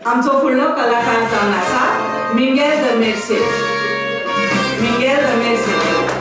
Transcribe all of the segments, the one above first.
आमचो फुडलो कलाकार जावन आसा Mingel the Mercedes. Mingel the Mercedes.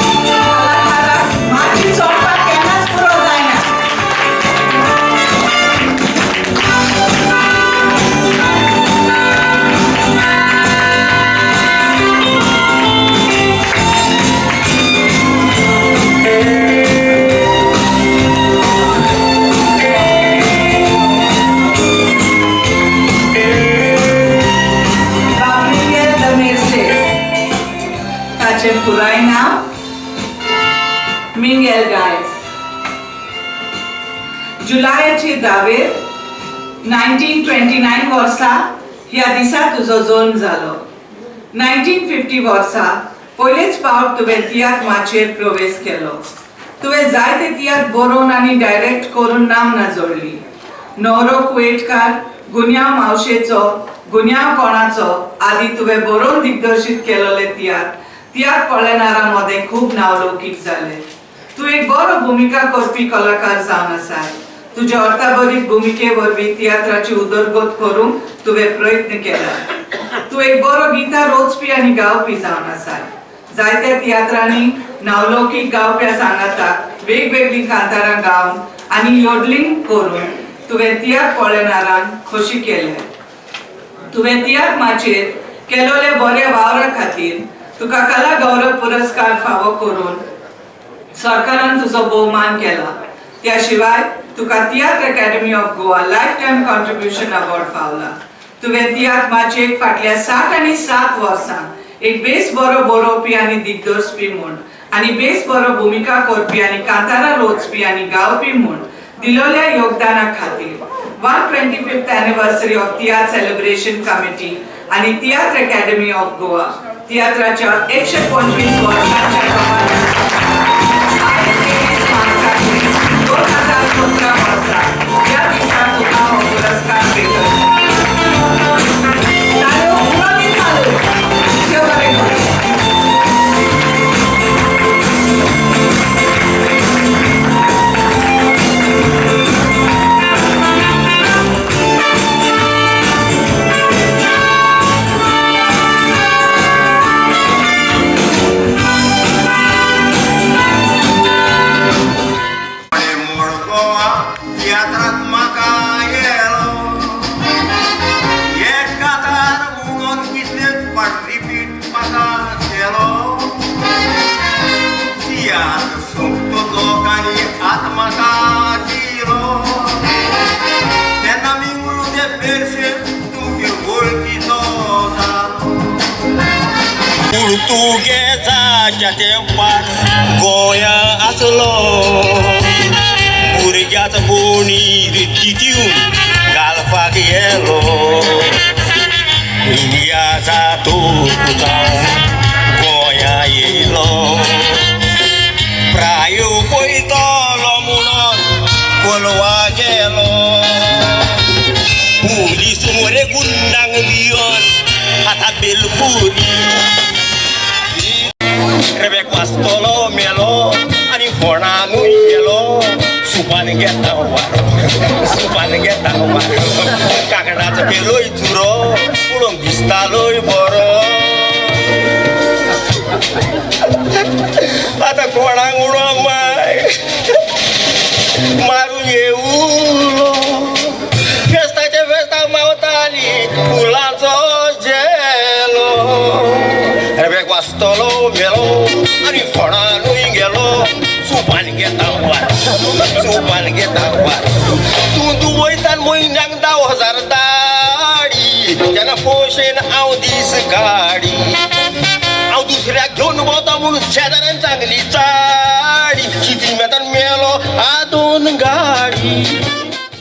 कलाकाराक माची चोडपाक केन्नाच पुरो जायना. गाब्रिएल the Mercedes, ताचें पुराय नांव मिंगेल गायस. जुलायाचे 10वेर 1929 वर्सा ह्या दिसा तुजो जल्म जालो. 1950 वर्सा पयलेच फावट तुवें तियात्र माचयेर प्रवेश केलो. तुवें जायते तियात्र बरोवन आनी डायरेक्ट करून नामना जोडली. नवरो कुवेटकार, गुन्यांव मावशेचो, गुन्यांव कोणाचो आदी तुवें बरोवन दिग्दर्शीत केलोले तियात्र तियात्र पळयणारां मदें खूब नांवलौकीक जाले. तूं एक बरो भुमिका करपी कलाकार जावन आसाय. तुज्या अर्थाभरीत भुमिके वरवीं तियात्राची उदरगत करूंक तुवें प्रयत्न केला. तूं एक बरो गितां रचपी आनी गावपी जावन आसाय. जायत्या तियात्रांनी नांवलौकीक गावप्या सांगाताक वेगवेगळीं कांतारां गावन आनी योडलिंग करून तुवें तियात्र पळयणारांक खोशी केल्या. तुवें तियात्र माचयेर केलोल्या बऱ्या वावरा खातीर तुका कला गौरव पुरस्कार फावो करून सरकारान तुजो भोवमान केला. त्या शिवाय तुका तियात्र academy of Goa life time contribution award फावला. तुवें तियात्र माचयेक फाटल्या 67 वर्सां एक बेस बरो बरोवपी आनी दिग्दर्शपी म्हूण आनी बेस बरो भुमिका करपी आनी कांतारां रचपी आनी गावपी म्हूण दिलोल्या योगदाना खातीर 125th anniversary of Tiatr Celebration Committee आनी तियात्र अकॅडमी ऑफ गोवा तियात्राच्या 125 वर्सांच्या कमालान आयज 23 मार्चाक 2017 वर्सा ह्या दिसा तुका हो पुरस्कार भेटयलो. ताळयो उडोनी चालू. देव बरें करूं. मोड गोवा तियात्राक म्हाका येलो, एक कातार म्हणून कितलेच फाट रिपीट म्हाका केलो. तियात्र सोंपतो लोकांनी हात म्हाका दिलो, तेन्ना मिंगलू दे मेर्से तुमचे वळखीचो जालो. पुर्तुगेजाच्या तेंपार गोंया आसलो, भुरग्याचो बोणीर तितून घालपाक येलो. इंडियाचा तोप जावन गोंया येयलो, प्रायो पळयतलो म्हणून कोलवा गेलो. पुलीस मरे गुंडांक भियोन खाता बेलपुरी. रेबेक वाचतलो मेलो आनी फोणाक फोणानूय गेलो, सुपान घेता वारो, सुपान घेता वारो. काकडाचो केलोय चुरो, पळोवंक दिसतालोय बरो. आतां कोणाक उडोवंक माय मारून येवलो. फेस्ताच्या फेस्ताक मावताली फुलांचो झेलो. रेबेक वाचतलो मेलो आनी फोणानूय गेलो, सुपान घेता वारो, सुपान घेता वारो. तूं दुबयतान म्हयन्याक 10,000 धाडी, तेन्ना पोशेन हांव दीस काडी. हांव दुसऱ्याक घेवन भोंवता म्हणून शेजाऱ्याच्या